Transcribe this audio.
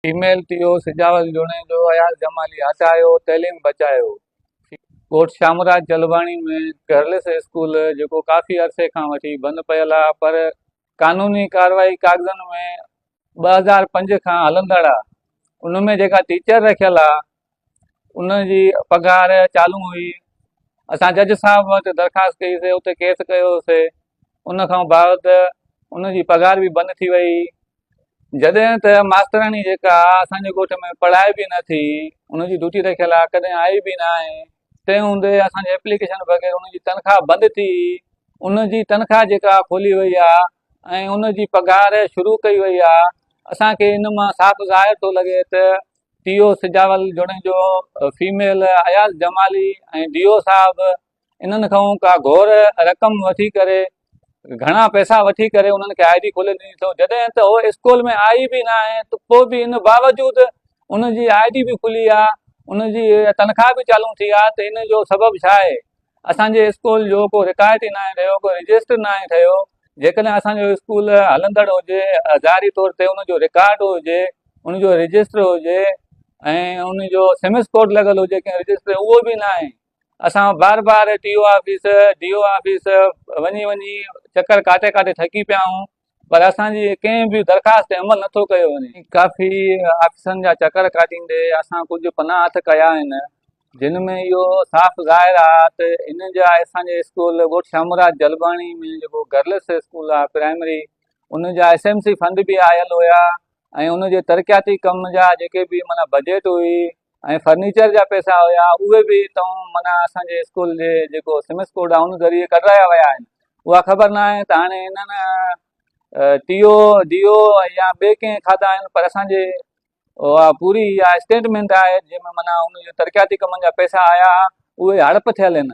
Female ٽيو سجاول جوڻيجو اياز جمالي هٽايو تعليم بچايو. ڳوٺ شاهمراد جلباڻي ۾ گرلس اسڪول جيڪو ڪافي عرصي کان وٺي بند پيل آ پر قانوني ڪارروائي ڪاغذن ۾ 2005 کان هلندڙ آ ان ۾ جيڪا ٽيچر رکيل آ ان جي پگهار چالو هئي اسان جج صاحب وٽ درخواست ڪئي سي اتي ڪيس ڪيو سي ان کان بعد ان جي پگهار به بند ٿي وئي جڏهن ته ماستراڻي جيڪا اسان جي ڳوٺ ۾ پڙهائي به نه ٿي، ان جي ڊيوٽي رکيل آهي، ڪڏهن آئي به نه آهي، تنهن هوندي اسان جي ايپليڪيشن بغير ان جي تنخواهه بند ٿي، ان جي تنخواهه جيڪا کولي وئي آهي ۽ ان جي پگهار شروع ڪئي وئي آهي، اسان کي ان مان صاف ظاهر ٿو لڳي ته T O Sujawal Junejo, female Ayaz Jamali ۽ D O صاحب انهن کان ڪا گهور رقم وٺي ڪري گهڻا پئسا وٺي ڪري انهن کي I D کولي ڏني اٿئون جڏهن ته هو اسڪول ۾ آئي به نه آهي ته پوء به ان باوجود ان جي I D به کلي آ ان جي تنخواهه به چالو ٿي آ ته ان جو سبب ڇا آهي اسان جي اسڪول جو ڪو رڪارڊ ئي ناهي رهيو ڪو رجسٽر ناهي ٺهيو جيڪڏهن اسان جو اسڪول هلندڙ هجي ظاهري طور تي ان جو رڪارڊ هجي ان جو رجسٽر هجي ۽ ان جو سمس ڪوڊ لڳل هجي ڪنهن رجسٽر اهو به ناهي اسان بار بار T O office D O office وڃي وڃي چڪر ڪاٽي ڪاٽي ٿڪي پيا آهيون پر اسان جي ڪنهن به درخواست تي عمل نٿو ڪيو وڃي. ڪافي آفيسن جا چڪر ڪاٽيندي اسان ڪجهه پنا هٿ ڪيا آهن جن ۾ اهو صاف ظاهر آهي ته ان جا اسان جي اسڪول ڳوٺ شاهمراد جلباڻي ۾ جيڪو گرلس اسڪول آهي پرائمري ان جا ايس ايم سي فنڊ به آيل هيا ۽ ان جي ترقياتي ڪم جا جيڪي به معنيٰ بجيٽ هئي ۽ فرنيچر جا پئسا هيا اهي به اتان معنيٰ اسان جي اسڪول جي جيڪو سمس ڪوڊ آهي ان ذريعي ڪڍرايا ويا آهن اها خبر نه آهي ته هاڻي انهن ٽي او ڊي او يا ٻئي ڪنهن کاڌا آهن پر اسان جي اها پوري اها اسٽيٽمينٽ آهي جنهن ۾ معنيٰ ان جي ترقياتي ڪمن جا پئسا آيا اهي هڙپ ٿيل آهن.